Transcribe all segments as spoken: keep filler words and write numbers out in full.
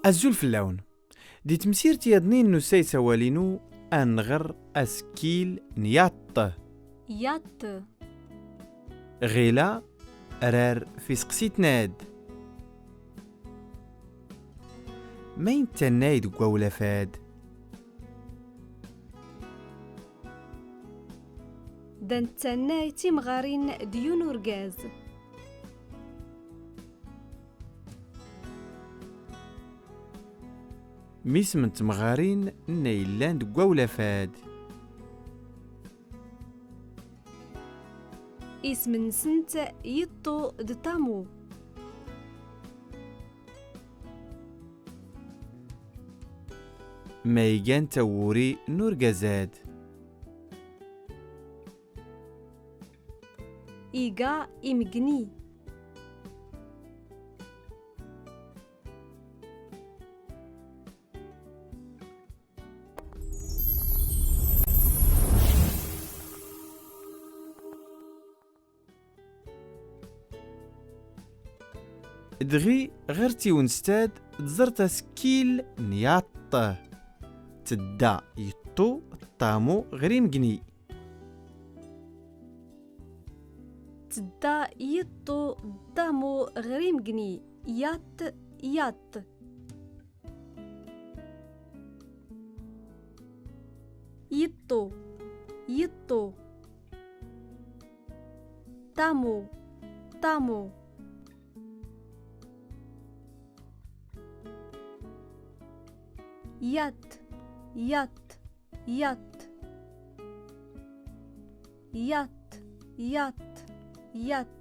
Azul fell-awen. Di temsirt yaḍnin n usayes awal-inu, ad nɣer asekkil n yaṭ. Yaṭ. Ɣila, rar f iseqsiten-ad. Ma i nettannay deg wawlaf-ad? Da nettannay timɣarin d yun urgaz. Misem n temɣarin nna yellan deg wawlaf-ad? Isem-nsent Yiṭṭu d Ṭamu. Ma igan tawuri n urgaz-ad? Iga imegni. Dɣi ɣer tiwenst-ad tẓert asekkil n yaṭ. Tedda Yiṭṭu d Ṭamu ɣer imegni. Tedda Yiṭṭu d Ṭamu ɣer imegni. Yaṭ, yaṭ. Yiṭṭu, Yiṭṭu. Ṭamu, Ṭamu. Yaṭ, yaṭ, yaṭ. Yaṭ, yaṭ, yaṭ.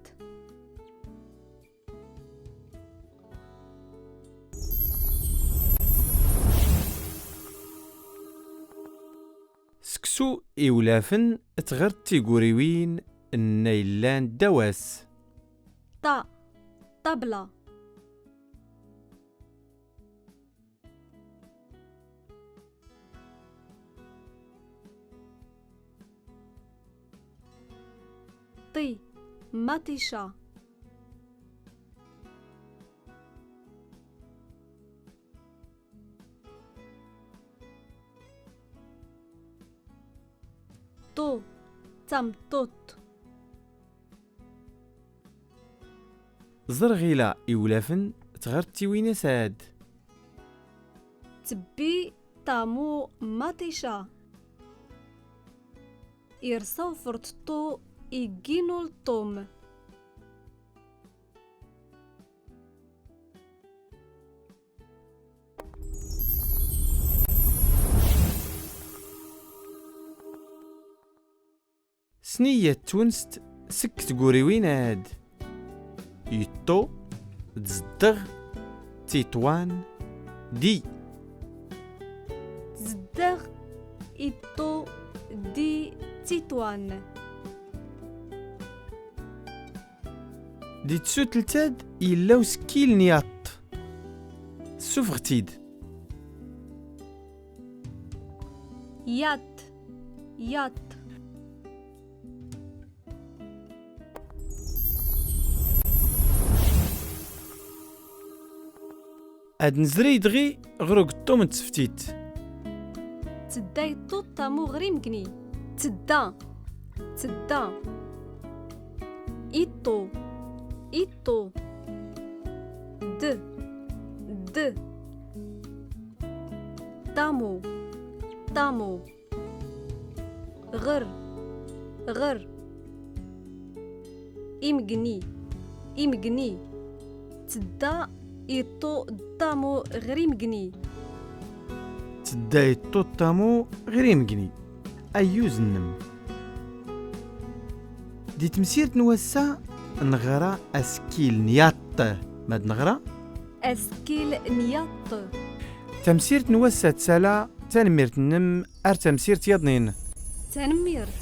Seksu iwlafen tɣert tiguriwin nna yellan ddaw-as. Ṭa, ṭṭabla. Ṭi, maṭica. Ṭu, tameṭṭut. Ẓer ɣila iwlafen tɣert tiwinas-ad. Tebbi Ṭamu maṭica. Irsa uferṭeṭṭu iggi n uleṭṭum. Sniya tawinst seg tguriwin-ad. Yiṭṭu, tzeddeɣ, Tiṭwan, di. Tzeddeɣ Yiṭṭu di Tiṭwan. Di tsutlt-ad yella usekkil n yaṭ. Ssufɣet-t-id. Yaṭ, yaṭ. Ad nezri dɣi ɣer ugeṭṭum n tseftit. Tedda Yiṭṭu d Ṭamu ɣer imegni. Tedda, tedda. Iṭṭu, iṭṭu. D, d. Ṭamu, ṭamu. Ɣer, ɣer. Imegni, imegni. Tedda Yiṭṭu d Ṭamu ɣer imegni. Tedda Yiṭṭu d Ṭamu ɣer imegni. Ayyuz-nnem. Di temsirt n wass-a, neɣra asekkil n yaṭ. Mad neɣra? Asekkil n yaṭ. Tamsirt n wass-a tsala, tanemmirt-nnem, ar tamsirt yaḍnin. Tanemmirt.